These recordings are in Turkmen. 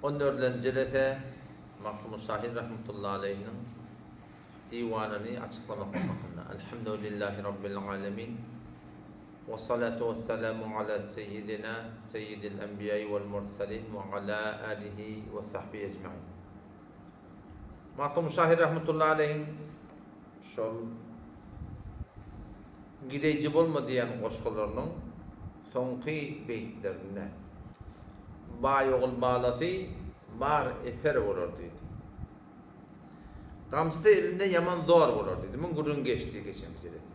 On dördlenji jelese Magtymguly şahyr rahmetullahi aleýhiniň diwanyny açyklamaklyk hakynda. Elhamdülillahi Rabbil alemin. We salatu we selamu ala seýidina seýidil enbiýai wal murselin we ala alihi we sahbihi ejmain. Magtymguly şahyr rahmetullahi aleýhiň şol Gideýji bolma diýen goşgularynyň soňky beýtlerinde. Baý ogul balasy bar eper bolar diýdi. Gamçysy elinde ýaman zor bolar diýdi. Muň gürrüňi geçdi geçenki jelese.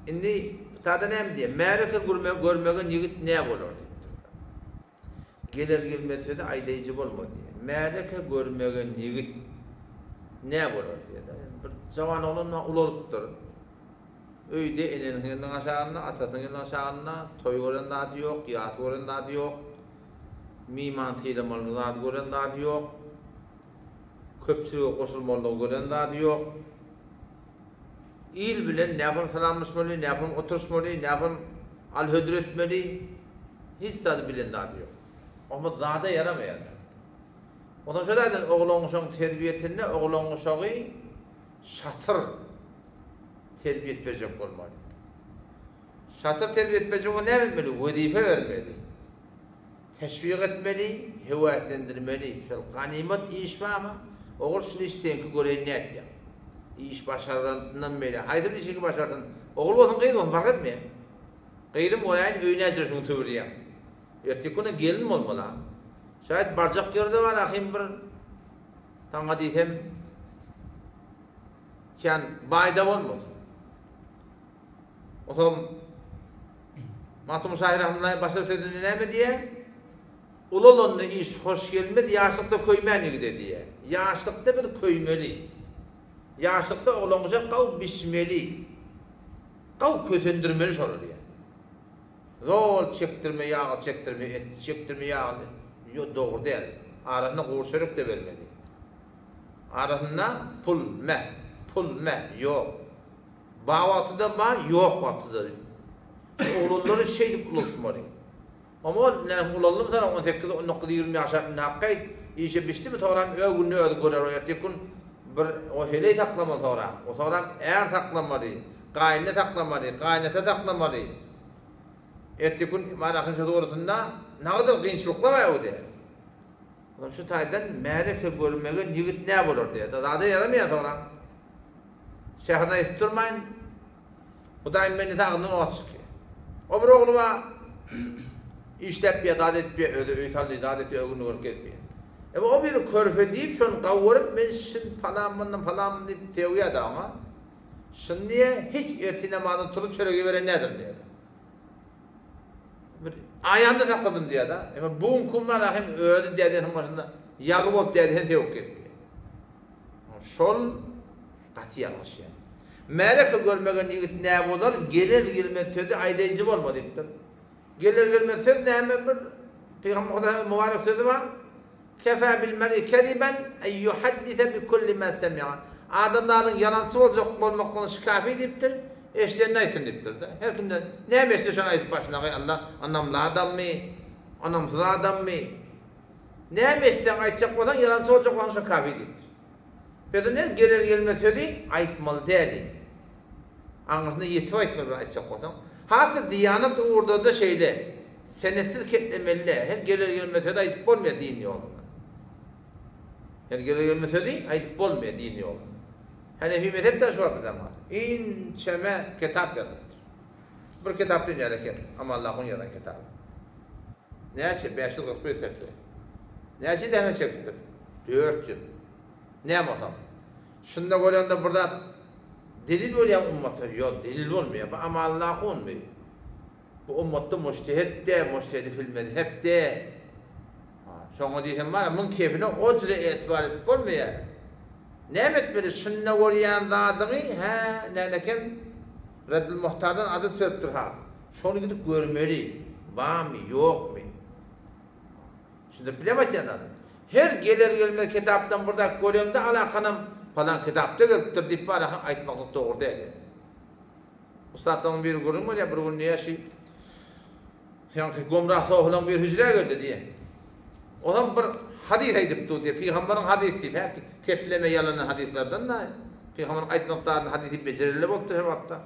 Indi bu tada näme diýýär? Märeke görmegen ýigit nä bolar diýipdir. Geler-gelmez sözi aýdaýjy bolma diýýär. Märeke görmegen ýigit nä bolar diýýär. Bir jawan oglan ulalypdyr. Öýde eneniň eliniň aşagynda, atasynyň eliniň aşagynda, toý gören zady ýok, ýas gören zady ýok, myman sylamaly zady gören zady ýok, köpçülige goşulmalydygy gören zady ýok. Il bilen nähili salamlaşmaly, nähili oturyşmaly, nähili al-hödür etmeli, hiç zady bilen zady ýok. Oňa zada ýaramaýar. Onsoň şo taýdan oglan-uşagyň terbiýesinde oglan-uşagy şatyr terbiýet berjek bolmaly. Şatyr terbiýet berjek bolsa näme etmeli? Wezipe bermeli. Teşwik etmeli, höweslendirmeli. Şol ganymat iş barmy? Ogul şuny iş seňki göreýin nätýäň? Iş başaranyndan beýle. Haýsy bir işiňki başarsyn? Ogul bolsun, gyz bolsun fark etmeýär. Gyzym göräýin öýi näçe şuny süpürýäň? Erteki güne gelin bolmaly. Şaýat barjak ýerde bar ahym bir saňa diýsem Kän baýda bolmasyn. Otam Magtymguly şahyr rahmetullahi başga bir sözünde näme diýýär? Ulalanda iş hoş gelmez, ýaşlykda köýmän ýigide diýýär. Ýaşlykda biz köýmeli. Ýaşlykda oglan-gyşa gaw bişmeli. Gaw kösendirmeli şolary diýýär. Zol çekdirme ýagy çekdirme et, çekdirme ýagyny ýo dogry däl. Arasynda gury çörek-de bermeli. Arasynda pul me, pul me, ýok. Ba wagty-da ba, ýok wagty-da. Oglanlary şeýdip ulaltmaly. Amma ol näme ulaldymy soňra on sekiz, on dokuz, 20 ýaşap indi hakgaýt, işe bişdimi soňram öz gününi özi görer o erteki gün bir o heleý saklamaly soňram. O soňram är saklamaly, gaýynene saklamaly, gaýynata saklamaly. Erteki gün mana şo dogrusynda nagadar kynçylyklar bar öwde. Onam şu taýdan märeke görmegen ýigit nä bolar diýýär. Zada ýaramaýar soňra. Şäherini aýdyp durmaýyn. Hudaýyň bendesi agzyndan ot çykýar. O bir ogly bar. Işläp ýa zat edip ýa özi öý saldy, zat etdi, ögünü görüp gezip ýa. Emma o biri körpe diýip şony gawuryp men şin palanmyn, palanmyn diýip sögýär-de oňa. Şin diýýär, hiç ertir namazdan turup çörek iberen nädir diýýär. Bir aýamda sakladym diýýär-de. Emma bu gün kumlar hem özi dädesiniň başynda ýagy bolup dädesini sewip gezipdi. Şol gaty ýalňyş ýa. Märeke görmegen ýigit nä bolar, geler gelmez sözi aýdaýjy bolma diýipdir. Geler gelmez söz näme bir Pygamber Hudaýyň mübarek sözi bar. Kefâ bil mer'i keziben en yuhaddise bi kulli mâ semi'a. Adamzadyň ýalançy boljak bolmaklygyny şu kafi diýipdir, eşidenini aýtsyn diýipdir-de. Her kimden näme eşitse şony aýdyp başyna gaý Allah ynamly adammy, ynamsyz adammy? Näme eşitseň aýtjak bolsaň ýalançy boljak bolsaň şo kafi diýipdir. Sözünden geler-gelmez sözi aýtmaly däl diýipdir. Aňyrsyna ýetip aýtmaly bir aýtjak bolsaň. Has-da diýanat ugurda-da şeýle. Senetsiz keplemeli-dä. Her geler-gelmez sözi aýdyp bolmaýar din ýolunda. Her geler-gelmez sözi aýdyp bolmaýar din ýolunda. Hanefi mezhep-de şu wagtky zaman. Inçeme kitap ýazypdyr. Bir kitap dünýäde kem. Amallahun ýazan kitaby. Näçe? 541 sepe. Näçe zähmet çekipdir? 4 ýyl. Näme bolsa. Şunda görende bir zat delil bolýar ummata. Ýok, delil bolmaýar. Bu Amallahunmy? Bu ummatda mujtehid de, mujtehidi fil mezheb de. Şoňa diýsem bar, muň kefine o jüre etibar edip bolmaýar. Näme etmeli? Şunda görýän zadyňy, hä, nänekem Reddül Muhtardan adyl sökdür has. Şony gidip görmeli. Barmy, ýokmy? Düşündirip bilýärmi aýtýan zadym? Her geler-gelmez kitapdan bir zat göreňde alakanam palan kitapda gelipdir diýip barahan aýtmaklyk dogry däl. Ussatlaryň biri gürrüň berýär, bir gün diýýär, şi ýaňky gomrah sofulaň biri hüjrä geldi diýýär. Onam bir hadys aýdypdy diýýär. Pygamberiň hadysy diýip, hä, tepleme ýalandan hadyslardan-da, pygamberiň aýtmak zadyny hadys diýip bejereli bolupdyr her wagtda.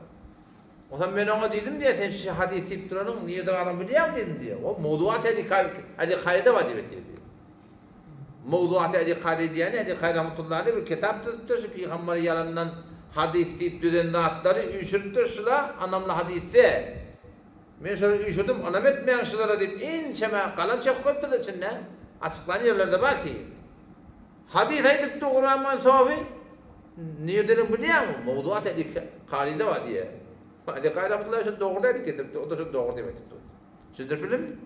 Onsoň men oňa diýdim diýýär, sen şu hadys diýip duranyň nirde baryny bilýäňmi diýdim diýýär. O mowzuat Äli Äli Kaýda bar diýip etýär diýýär. Mowzuat Äli Kary diýýäni Äli Kary rahmetullahi aleyh bir kitap düzüpdir, şu pygamberi ýalandan hadys diýip düzen zatlary üýşüripdir şula, anamly hadysde. Men şolary üýşürdim, ynam etmäň şulara diýip inçeme galam çekip goýupdyr içinde. Açyklan ýerleri-de bar ki. Hadys aýdypdy Gurbanmuhammet Sofi, nirdedigini bilýäňmi? Mowzuat Äli Karyda bar diýýär. Äli Kary rahmetullahi şony dogry däl diýip getiripdir, o-da şony dogry diýip aýdypdyr. Düşündirip bildim?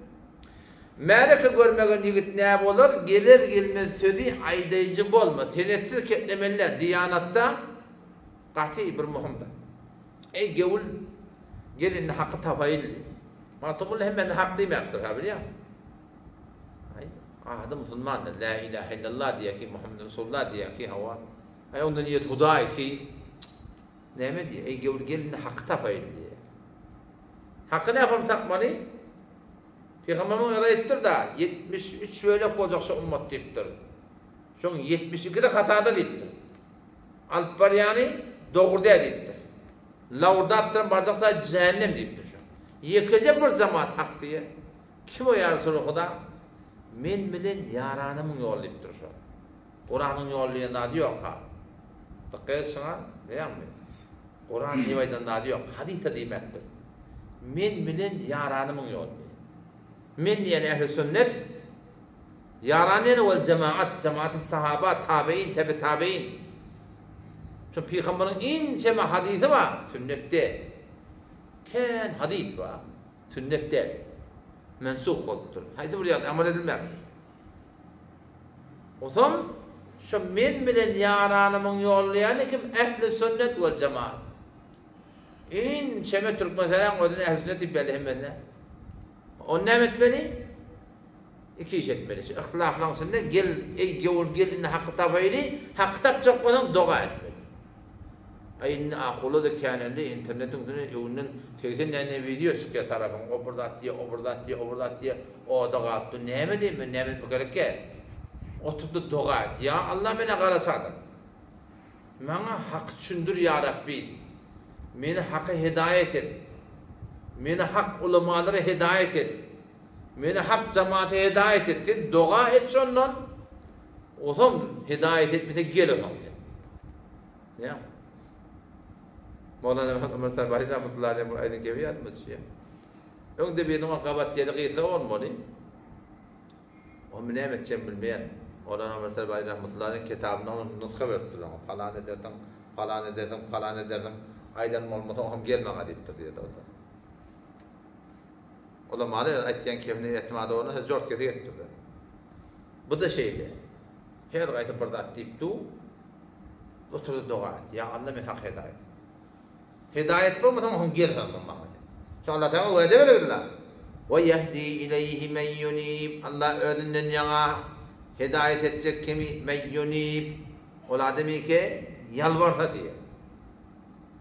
Märeke görmegen ýigit nä bolar, geler-gelmez sözi aýdaýjy bolma, senetsiz keplemeli däl, diýanatda gaty bir möhüm zat. Eý gewül, gel indi haky tapaýyl diý. Magtymguly hemmesine hak diýmäpdir, ha bilýäňmi? Aý, ady musulmandyr, lä ilähe illallah diýýär ki, Muhammed Resulullah diýýär ki, hawa. Aý, onda niýeti Hudaý ki, näme diýýär? Eý gewül, gel indi haky tapaýyl diýýär. Haky nähili tapmaly? Pygamberimiz özi aýdypdyr-da, 73 bölek boljak şu ummat diýipdir. Şoň 72-si hatada diýipdir. Alyp barýany dogry däl diýipdir. Lawurdapdyram barjak saýy jähennem diýipdir şo. Ýekeje bir jemaat hak diýýär. Kim o ýa Resuly Huda? Men bilen ýaranymyň ýoly diýipdir şo. Kuranyň ýoly diýen zady ýok-ha. Dykgat et şuňa, bilýäňmi? Kuran diýip aýdan zady ýok, hadys-da diýmäpdir. Men bilen ýaranymyň ýoly diýýär. Men diýen ähli sünnet, Ýaran ýene wal jemaat, jemaaty sahaba, tabein, tebe tabein. Şu pygamberiň inçeme hadysy bar sünnetde. Kän hadys bar sünnet däl. Mensuh bolupdyr. Haýsy bir ýerde amal edilmäpdir. Onsoň şu men bilen ýaranymyň ýollaýany kim ähli sünnet wal jemaat. Inçeme türkmensäraň özüne ähli sünnet diýip belli hemmesine. Ony näme etmeli? Iki iş etmeli. Şu yhtylaplaryň içinde gel, eý gewül gel indi haky tapaýly, haky tapjak bolsaň doga etmeli. Aý indi ahula-da käneldi, internetiň üstünden öňünden 80 däne wideo çykýar tarapyň, o bir zat diýýär, o bir zat diýýär, o bir zat diýýär, oda galyp dur, näme diýeyim men, näme etmek gerekkä? Otur-da doga et. Ýa Allah men-ä garaç adam. Maňa haky düşündir ýa Rabbi. Meni haka hedaýat et. Meni hak ulamalara hedaýat et. Meni hak jamaata hedaýat et. Sen doga et şondan. Otam hedaýat etmese gel otam sen. Ýa. Mawlana Muhammed Ömer Sarbahi rahmetullahi aleyh bir aýdan kebi ýadyma düşýär. Öňde biriniň gabat ýeri gysga bolmaly. Ony näme etjegimi bilmeýän. Mawlana Ömer Sarbahi rahmetullahi aleyh kitabynda ony nusga beripdir oňa. Palan edersiň, palan edersiň, palan edersiň. Aýdan bolmasa oňam gel maňa diýipdir diýdi o. Ulamalar öz aýtýan kepine etimat bolmasa jort kesek etdirdi. Bu-da şeýle. Her gaýsy bir zat diýip dur. Otur-da doga et. Ýa Alla meni hak hedaýat et. Hedaýat bolmasa oňa gel sen maňa diýip. Şu Allah Taala wada beripdir. Wa ýehdi ileýhi men ýunib. Allah özünden ýaňa hedaýat etjek kimi men ýunib. Ol adamy ki ýalbarsa diýýär.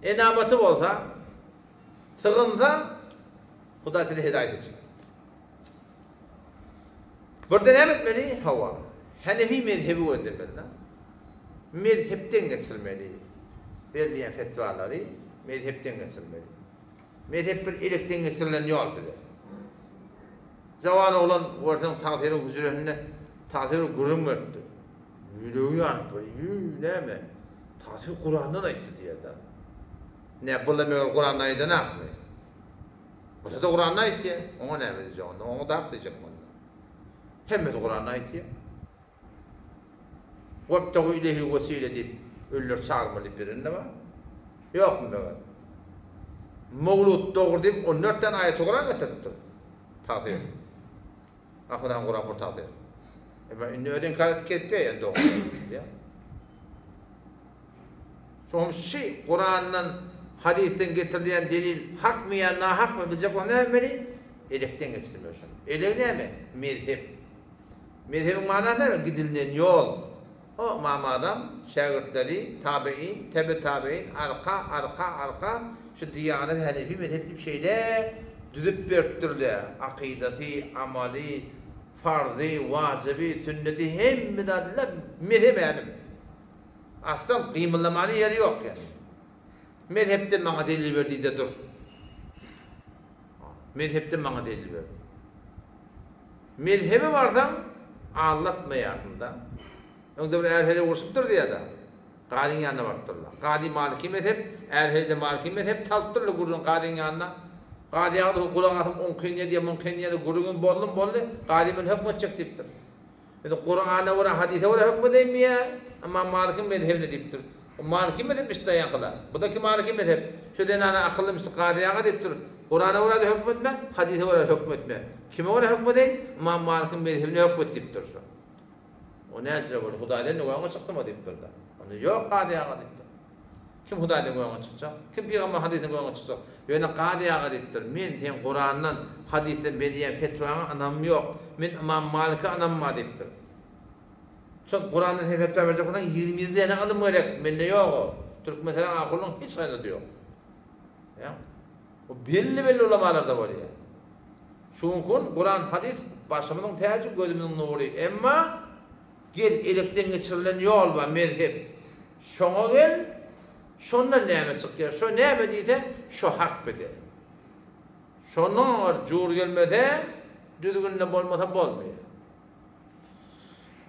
Enabaty bolsa Sygynsa, Hudaý size hedaýat etjek. Birde näme etmeli? Hawa, Hanefi mezhebi gözlemeli. Mezhepden geçirmeli. Berilýän fetwalary mezhepden geçirmeli. Mezhep bir elekden geçirilen ýol bize. Jawan oglan görseň tagsyryň hüjresinde tagsyr gürrüň beripdir. Ýüregi ýanyp, ýü, näme? Tagsyr Kurandan aýtdy diýýär-de. Nä bular meger Kuranda aýdanakmy? Bular-da Kuranda aýtýar. Oňa näme diýjek onda? Oňa dak diýjek onda. Hemmesi Kuranda aýtýar. Webtagu ileyhil wesile diýip ölüleri çagyrmaly diýip berende bar. Ýokmy meger? Mawlud dogry diýip 14 däne aýaty Kuran getiripdir. Tagsyr. Ahmet han Kuran bir tagsyr. Emma indi özi inkar edip ketýär ýa dogry. Ýa. Soň şi Kurandan, hadysdan getirilýän delil hakmy ýa nahakmy biljek bolsaň näme etmeli? Elekden geçirmeli şony. Elek näme? Mezhep. Mezhebiň manasy näme? Gidilinen ýol. O Ymam Azam, şägirtleri, tabein, tebe-tabein, arka, arka, arka şu diýanat Hanefi mezhep diýip şeýle düzüp beripdirler. Akydasy, amaly. Farzy, wajyby, sünneti hemme zady la meze-mälim. Asla gymyldamana ýeri ýok ýani. Mezhepden maňa delil ber diýde dur. Mezhepden maňa delil ber. Mezhebe barsaň aldatmaýarsyň-da. Öňde bir är-heleý urşupdyr diýýär-de. Gazyň ýanyna barypdyrlar. Gazy maliki mezhep, är-heleý-de maliki mezhep, salypdyrlar gürrüňi gazyň ýanyna. Gazy aga gulak asyp oňkyny edýär, muňkyny edýär, gürrüňi boldum boldy, gazy men höküm etjek diýipdir. Indi Kurana görä, hadysa görä höküm edeýinmi ýa Ymam Malikiň mezhebine diýipdir. O Maliki mezhep işleýänkylar. Bu-da ki Maliki mezhep. Şu zenana akylly misli Kazy aga diýipdir. Kurana görä-de höküm etme, hadysa görä höküm etme. Kime görä höküm edeýin? Ymam Malikiň mezhebine höküm et diýipdir şu. O näjire boldy? Hudaýdan öňe çykdymy diýipdir-de. Onda ýok Kazy aga diýipdir. Kim Hudaýdan göňe çykjak? Kim pygamber hadysyna göňe çykjak? Ýöne Kazy aga diýipdir, Men seň Kurandan, hadysdan berýän fetwaňa ynamym ýok. Men Ymam Malike ynamym bar diýipdir. Şol Kurandan sen fetwa berjek bolsaň 27 däne ylym gerek, mende ýok o. Türkmenistanyň ahunyň hiç haýsynda ýok. Ýa. O belli-belli ulamalarda bolýar. Şu gün Kuran, hadys başymyzyň täji, gözümiziň nury. Emma Gel, elekden geçirilen ýol bar, mezhep. Şoňa gel, şondan näme çykýar, şo näme diýse, şo hak bize. Şondan oňar jur gelmese, düzgünde bolmasa bolmaýar.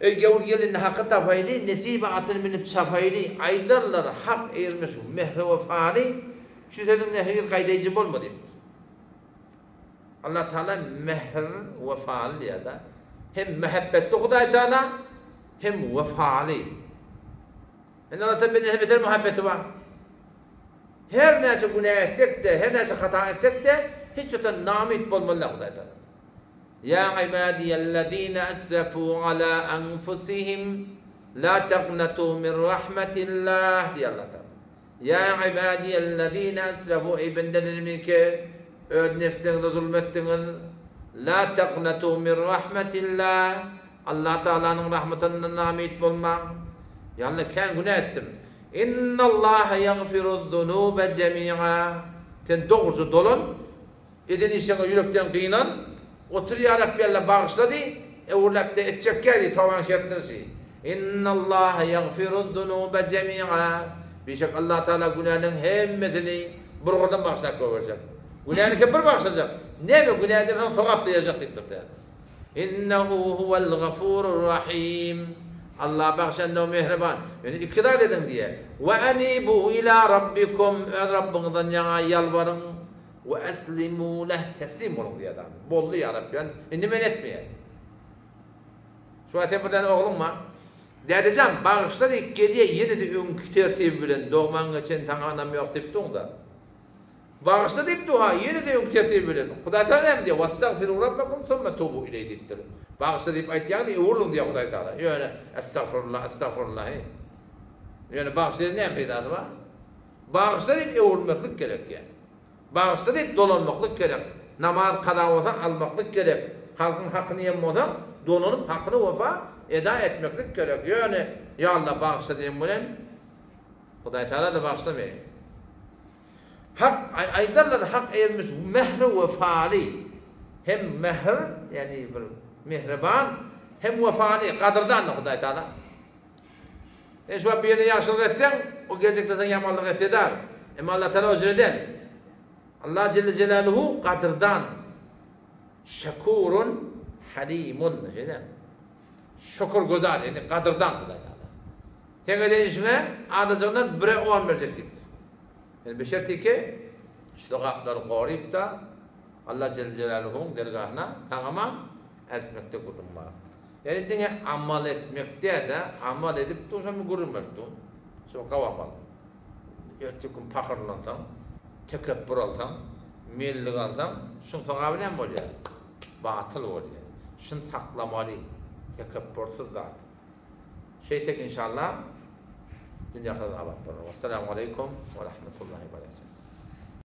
Eý, gäwür gel indi haky tapaýly, nesibe atyny münüp çapaýly, aýdarlar, hak ermiş, mähri-wepaly, şu sözüňden hergiz gaýdaýjy bolma diýipdir. Allah Taala mähir wefaly diýýär-de. Hem mähebbetli Hudaý Taala, hem wefaly. Indi Allah Taala benden hem beter muhabbeti bar. Her näçe günä etsek-de, her näçe hata etsek-de, hiç wagtda namyt bolmaly däl Hudaý Taala. Ýa ibadiyellezine esrafu ala anfusihim la taqnatu min rahmetillah diýýär Allah Taala. Ýa ibadiýellezine esrafu eý bendelerimike öz nebsleriňize zulum etdiňiz, la taknatu min rahmetillah Allah Tagalanyň rahmatyndan namyt bolmaň. Ýa Allah kän günä etdim. Innallaha ýagfiruz-zunube jemi'a Sen dogruja dolan, Eden işiňe ýürekden gynan, otur ýa Rabbi Alla bagyşla diý, öwürläp-de etjekkä diý, tobaň şertleri şi. Innallaha ýagfiruz-zunube jemi'a Bişek Allah Tagala günäleriň hemmesini bir gurdan bagyşlap goýberjek. Günäni bir bagyşlajak. Näme günä eden soň sogap-da ýazjak diýipdir Täze. Innehu huwel-gafurur-rahim Allah bagşanda mähriban. Ýöne iki zat ediň diýýär. We enibu ila rabbikum öz Rabbyňyzdan ýaňa ýalbaryň. We eslimu leh, teslim boluň diýýär adam. Boldy ýa Rabbi, ýani indi men etmeýän. Şu wagt sen bir däne ogluň bar. Dädejan, bagyşla diýip gelýär, ýene-de öňki tertibi bilen dogman geçen saňa ynam ýok diýip duň-da. Bagyşla diýip duha, ýene-de öňki tertibi bilen. Hudaý Tagala näme diýýär? Wastagfiru rabbakum summa tubu ileý diýipdir. Bagyşla diýip aýtýaňda öwrüliň diýýär Hudaý Tagala. Ýöne estagfirullah, estagfirullah. Ýöne bagyşla diýen näme peýdasy bar? Bagyşla diýip öwrülmeklik gerek ýa. Bagyşla diýip dolanmaklyk gerek. Namaz kaza bolsa almaklyk gerek. Halkyň hakyny iýen bolsaň, dolanyp hakyny wepa, eda etmeklik gerek. Ýöne Ýa Allah bagyşla diýen bilen Hudaý Tagala-da bagyşlamaýar. Hak aýdarlar hak ermiş mähri wefaly. Hem mähir, ýagny bir mähriban, hem wefaly, gadyrdan-da Hudaý Tagala. Sen şu wagt birine ýagşylyk etseň, o geljekde saňa ýamanlyk etse däl. Emma Allah Tagala o jüre däl. Allah Jelle Jelaluhu gadyrdan, şekurun halimun, şeýle. Şükür gözar, ýagny gadyrdan Hudaý Tagala. Seň eden işiňe azajygyndan bire on berjek diýipdir. Ýöne beşertiki şu sogaplary goryp-da Allah Jelle Jelaluhuň dergahyna sag-aman eltmekde gürrüň bar. Ýagny diňe amal etmek däl-de, amal edip dursaň bir gürrüň berip dur. Şol gawy amal. Ertir gün pahyrlansaň, tekepbür alsaň, mellik alsaň, şuň sogaby näme bolýar? Batyl bolýar. Şuny saklamaly, tekepbürsiz zat. Şeýtsek inşallah dünýä ahyret abat bolar. Wassalamu aleýkum we rahmetullahi we berekatuh.